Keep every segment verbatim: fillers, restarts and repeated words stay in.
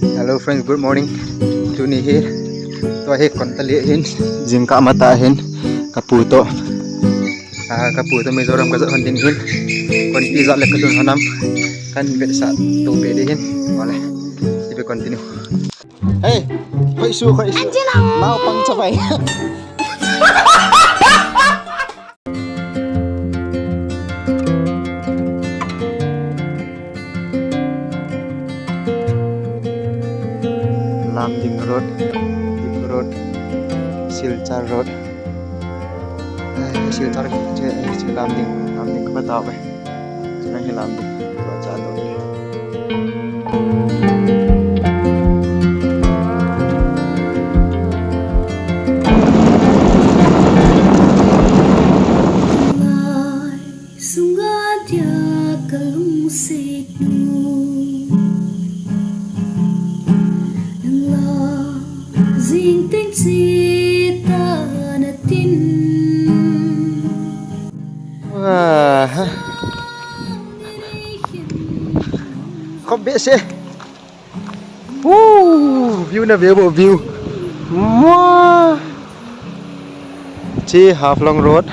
Hello friends, good morning. Tuni hi, tua hi kon tali hin, jingkah matah hin, kapu toh. Ah, kapu toh Mizoram kajot hon ding hin. Kon pi jat le kalhun hon ham. Kan vetsah to pe ding hin. Vale. Ipi continue. Hey, khoi su, khoi su. Nao pang chapai. Lumding Road, Dip Road, Silchar Road. Eh, Silchar, che, che Lumding, Lumding ka tao ve. Che nang hi Lumding, ka cha to. Sunga dia kalungset nu. Nang la jing teng chita na tin. Wah. Khop behseh. Woo, view na view, view. Wah. Che Haflong Road.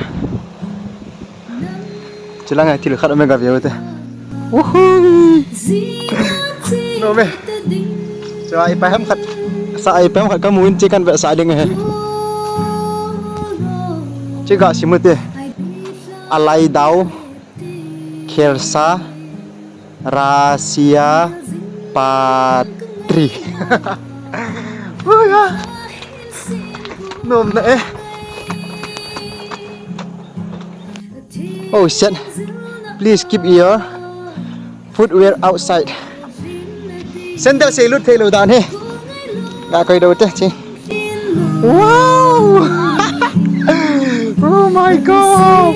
Chelang a thil khat mega view te. Woohoo. No me. Sa ai pa ham khat. Sa ai pa ham khat kamu in che kan vetsah ding ahi. Che ga simute. Alaidao. Khersa. Rasia Patri. Ui ha. Nom na eh. Oh shit. Please keep your footwear outside. Sandal se lut thei lou dan hi. Ga koi dou te chi. Wow! Oh my God!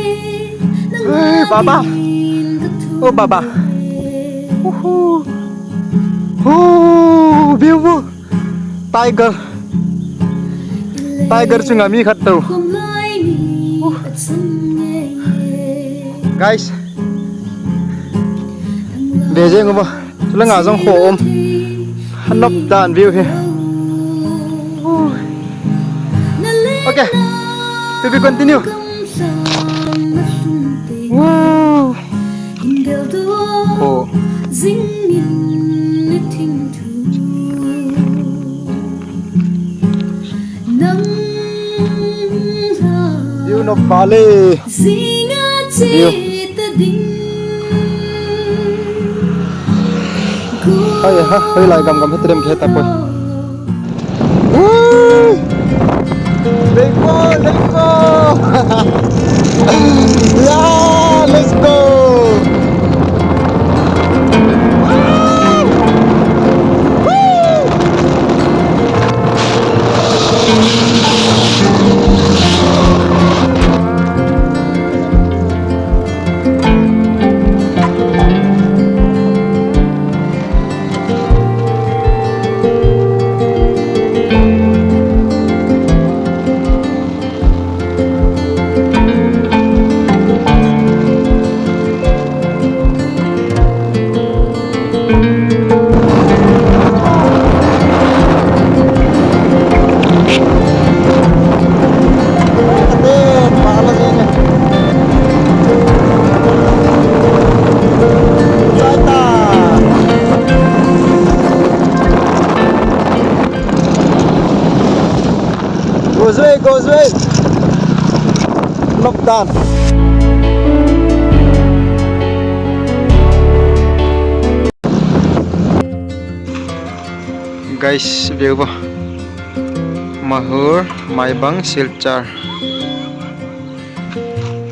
Hey, Baba! Oh, Baba! Woohoo! Oh, beautiful! Tiger! Tiger chunga mi khat tou. Guys, ve jeng uvo. Chulanga jong kho um. Anop dan view hi. Okay. To be continue. Wow. Oh. View no vale. View. Hai ha, hai lai gam gam hetrem ke tapoi. Woo! Let's go, let's go. Yeah, let's go. Go this way, go this way. Knock down. Guys, view bo. Mahur, Maibang, Silchar.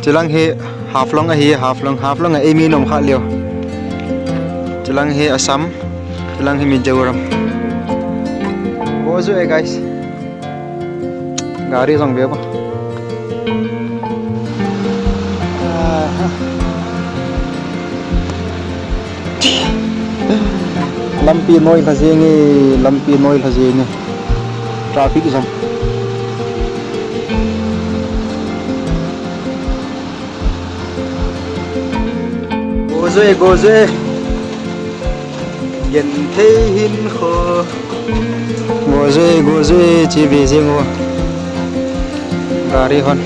Chilang hi Haflong ahi, Haflong, Haflong a eimi nom kha leo. Chilang hi Assam, chilang hi Mizoram. Go this way, guys. Gari jong ve ba. Lampi noi lha jeng e, lampi noi lha jeng e. Traffic jam. Go this way, go this way. Yen thei hin kho. Go jui, go jui, chi ve jing o. Gari hon.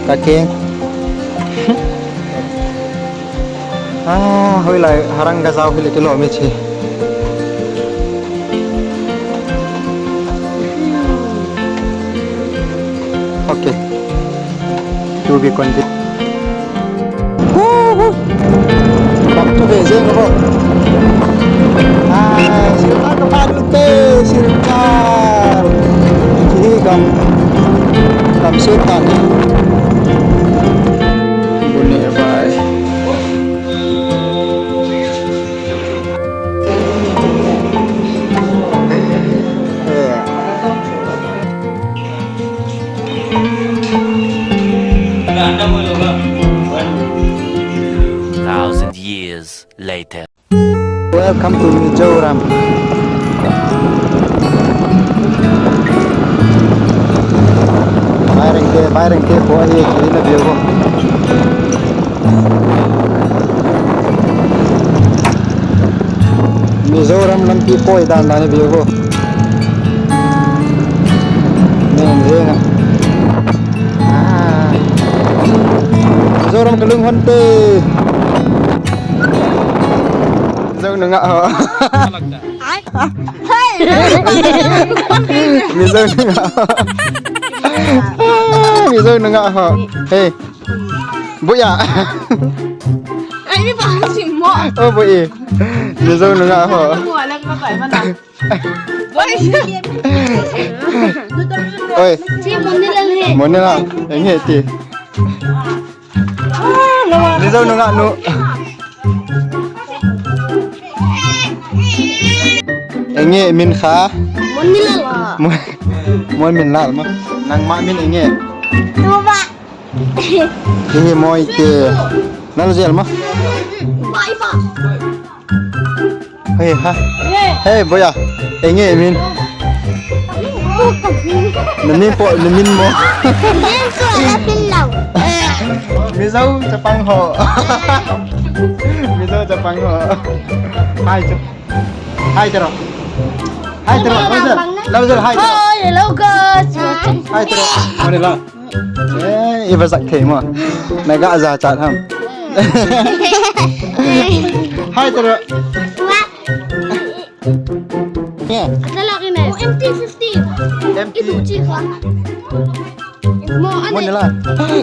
Ka keng. Ah, hoilai harang ka jao hile kilom e chi. Okay. To be continued. Woohoo! Gam thu ve jeng ho. Ah, Silchar ka pha ding te, Silchar. Hi gam. Gam Silchar. Bune vai. Thousand years later. Welcome to Mizoram. Bairengte, Bairengte po ahi, kina view ko. Mizoram lampi poi dan dan view ko. Neng jeng a. Ah. Mizoram kalung hon te. Mizo nungah ho. Mizo nungah ho. Ah, Mizo nungah ho. Hey. Buya. Ai, ni pa si mo. Oh, bui. Mizo nungah ho. Mo lang ma kai mana. Bui. Oi. Chi mo ni lang he. Mo ni lang. Eng he ti. Mizo nungah nu. Eng e min kha. Mon min lal. Mon, Mon min lal ma. Nangma min eng e. Tuba. Hi moi te. Nal jel ma. Bai ba. Hey, ha. Hey, boya. Eng e min. Na min po, na min mo. Min po, na min lau. Mizo chapang ho. Mizo chapang ho. Hai chu. Hai tero. Hai tero. Lau jel, hai tero. Hai, hello guys. Hai tero. Mane la. Eh, iba sak thei mo. Na ga ja chat ham. Hai tero. Wa. Yeah. Ata lagi na. Oh, M T fifty. M T. Itu chi kha. Mo ane. Mo nila.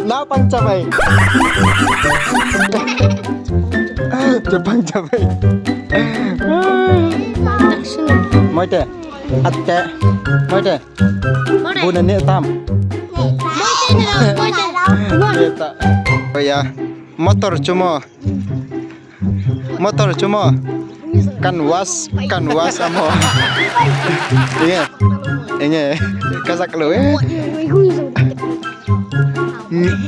Naopang chabai. Chapang chabai. Moite. Atte. Moite. Buna ne tam. Moite ne, moite. Ne ta. Oh ya. Motor chu mo. Motor chu mo. Canvas, canvas amo. Enge, enge, kajak lou e.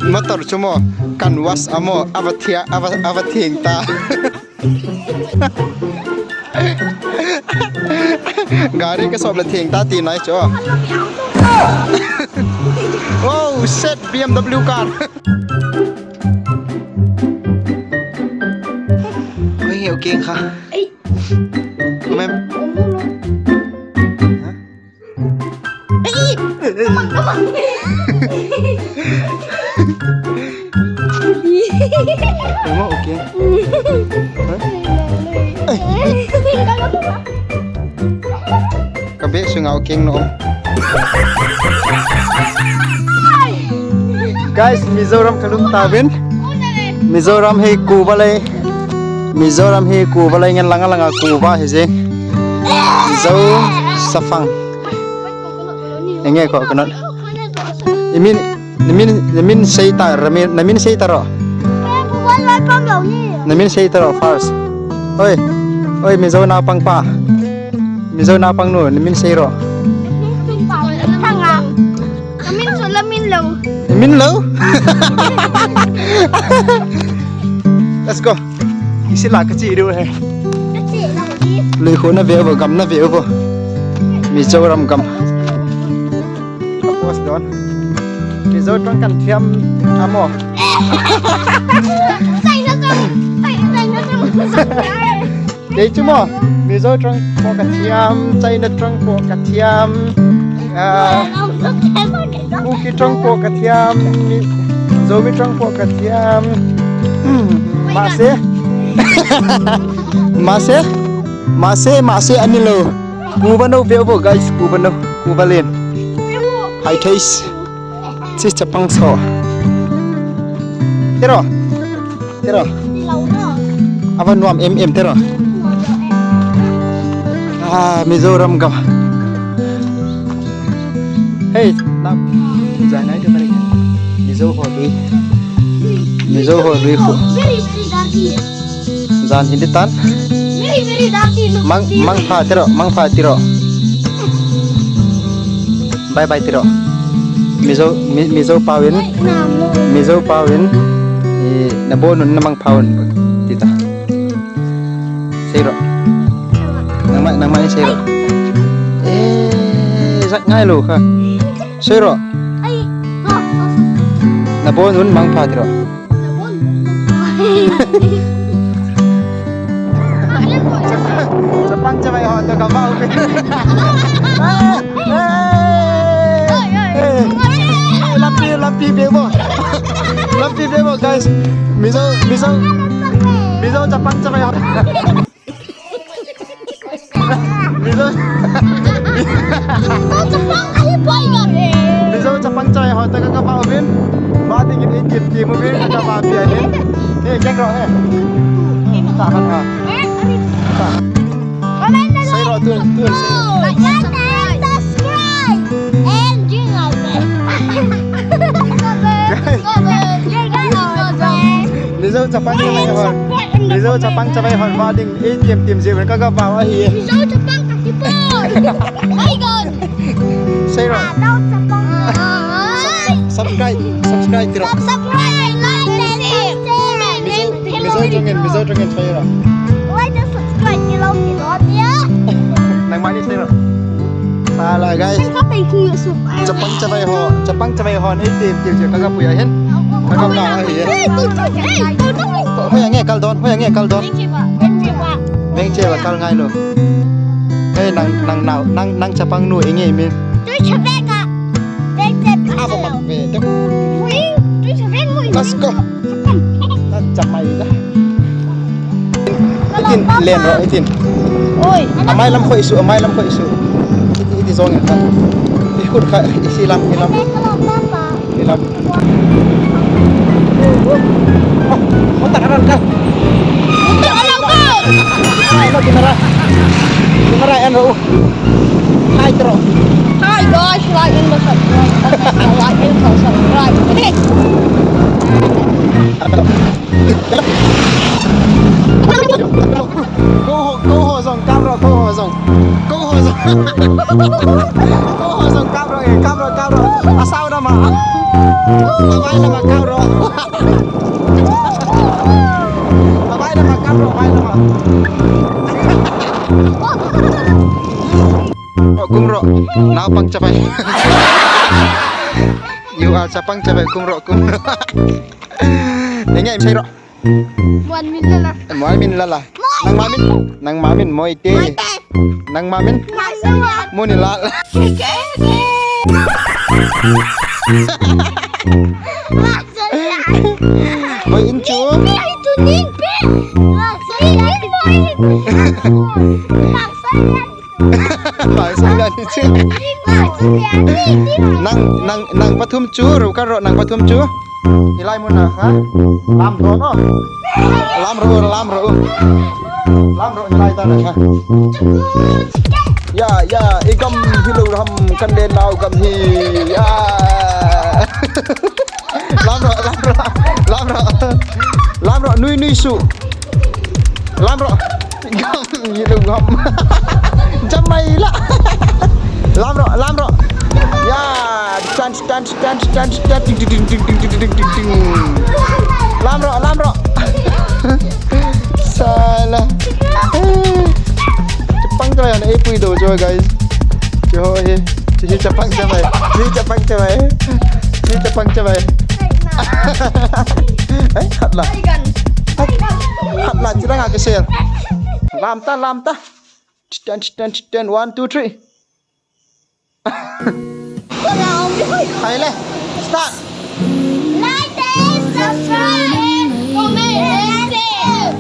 Motor chu mo. Canvas amo. Ava thia, ava, ava thing ta. Gari kasop le thing ta ti nai chu. Oh shit, B M W car. Oi, okay kha. Ei. Mem. Ei. Mang, mang. Emo, okay. Ka bag sunga u keng nom. Guys, Mizoram kalum tauvin. Mizoram hi kuva lei. Mizoram hi kuva lei ngen langa langa kuva hi je. Mizo safang. Enge ko kanot. Imin Namin, namin sei ta, namin, namin sei ta ro. Namin sei ta ro first. Oi, oi, Mizo naopang pa. Mizo naopang nu, namin sei ro. Namin so, namin lo. Namin lo? Let's go. Isi la kachi ru he. Kachi la kachi. Lui khu na ve vo, gam na ve vo. Mizoram gam. Ka post don. Mizo tong kan thiam amo. Sai na sa. Sai, sai na sa. Kei chu mo, Mizo trang po kathiam, China trang po kathiam, ah, Kuki trang po kathiam, Mi-, Zomi trang po kathiam. Mase. Mase. Mase, mase anilo. Kuva no veo vo, guys, kuva no. Kuva len. Hi, taste. Sis chapang so. Tiro. Tiro. Ava nuam em em tiro. Ah, Mizoram gam. Hey, na. Janai te tari. Mizo ho lui. Mizo ho lui khu. Very, very dirty. Jan hindi tan. Very, very dirty. Mang, mang pha tiro, mang pha tiro. Bye bye tiro. Mizo, Mi-, Mizo pawin. Mizo pawin. I, na bonun na mang pawin. Tita. Seiro. Nangma, nangma ni seiro. Eh, zat ngai lo kha. Seiro. Na bonun mang pha tiro. Chapang chavai ho to kavah uve. Lampi, lampi bebo. Lampi bebo, guys. Mizo, Mizo. Mizo chapang chavai ho. Mizo. Mizo chapang chavai ho to kavah uvin. Vah dingin eitim tim uvin, kavah pi ahin. He, keng ro he. Tahan ha. Tahan. Seiro tun, tun. Like and subscribe. And jingle bell. Jingle bell. Mizo chapang chavai ho. Mizo chapang chavai ho. Vah ding eitim tim jiuvin kavah ahi. Mizo chapang kati po. Ai gon. Seiro. Adau chapang. Subscribe, subscribe tiro. Subscribe, like, and share. Mizo, Mizo chungin, Mizo chungin seiro. Like and subscribe tiro, tiro, tiro. Nangma ni seiro. Sala, guys. Chapang chavai ho, chapang chavai ho, ni ti, ti, ti, kavah pui ahin. Kavah ahin. Hoi ange kaldon, hoi ange kaldon. Veng che ba kal ngai lo. Hey, nang, nang nau, nang, nang chapang nu inge min. Tui chavek a. Veng che. Ava mak ve. Ui, tui chavek mu. Let's go. Tan chamai da. Itin len ro, itin. Oi. Amai lam khoi su, amai lam khoi su. Iti, iti zong in tan. Ikut kha, isi lam, ilam. Ilam. Oh, otak aral ka. Otak aral ka. Ay, mag-, camera. Camera, yan, ro. Hi, tro. Hi, guys. Like and subscribe. Like and subscribe. Hey. Go ho, go ho zong, kap ro, go ho zong. Go ho zong. Go ho zong, kap ro, eh, kap ro, kap ro. Asao na ma. Abai na ma, kap ro. Abai na ma, kap ro, abai na ma. Oh, kum ro. Nao pang chapai. You are chapang chapai, kum ro, kum ro. Nenge im sei ro. Muan min lala. Muan min lala. Nang mamin. Nang mamin moi te. Moi te. Nang mamin. Moi te. Muni lal. Moi in chu. Ni, ni, tu ning pe. Moi in pe. Moi in pe. Nang, nang, nang pathum chu, ro ka ro, nang pathum chu. Hilai mun na, ha? Lam ro no. Lam ro, lam ro. Lam ro hilai ta na, ha? Ya, ya, i gam hi lo ham, kan den nau gam hi. Ya. Lam ro, lam ro, lam ro. Lam ro, nui, nui su. Lam ro. Gam, you know, gam. Jamai la. Lam ro, lam ro. Ya, dance, dance, dance, dance, dance. Ding, ding, ding. Lam ro, lam ro. Sala. Chapang chapai na e pui do jo, guys. Cho he. Chi chapang chapai. Chi chapang chapai. Chi chapang chapai. Ai, hat la. Hat la, chi la nga ke sel. Lamta, lamta. Ten, ten, ten. One, two, three. Hai le. Start. Like and subscribe and comment and share.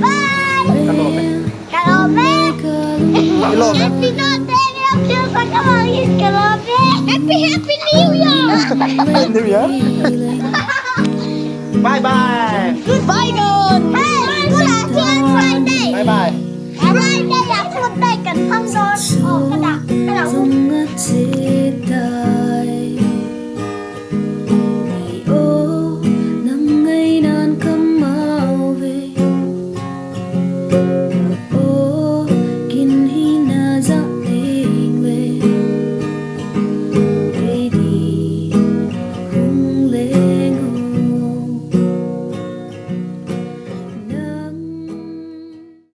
Bye. Ka lom e. Ka lom e. Ka lom e. Happy birthday, Neil Pure, for coming. Ka lom e. Happy, happy New Year. New Year. Bye bye. Goodbye, Gon. Hey, good luck. See you on Friday. Bye bye. Friday, ya, Friday, kan thang don. Oh, kada, kada.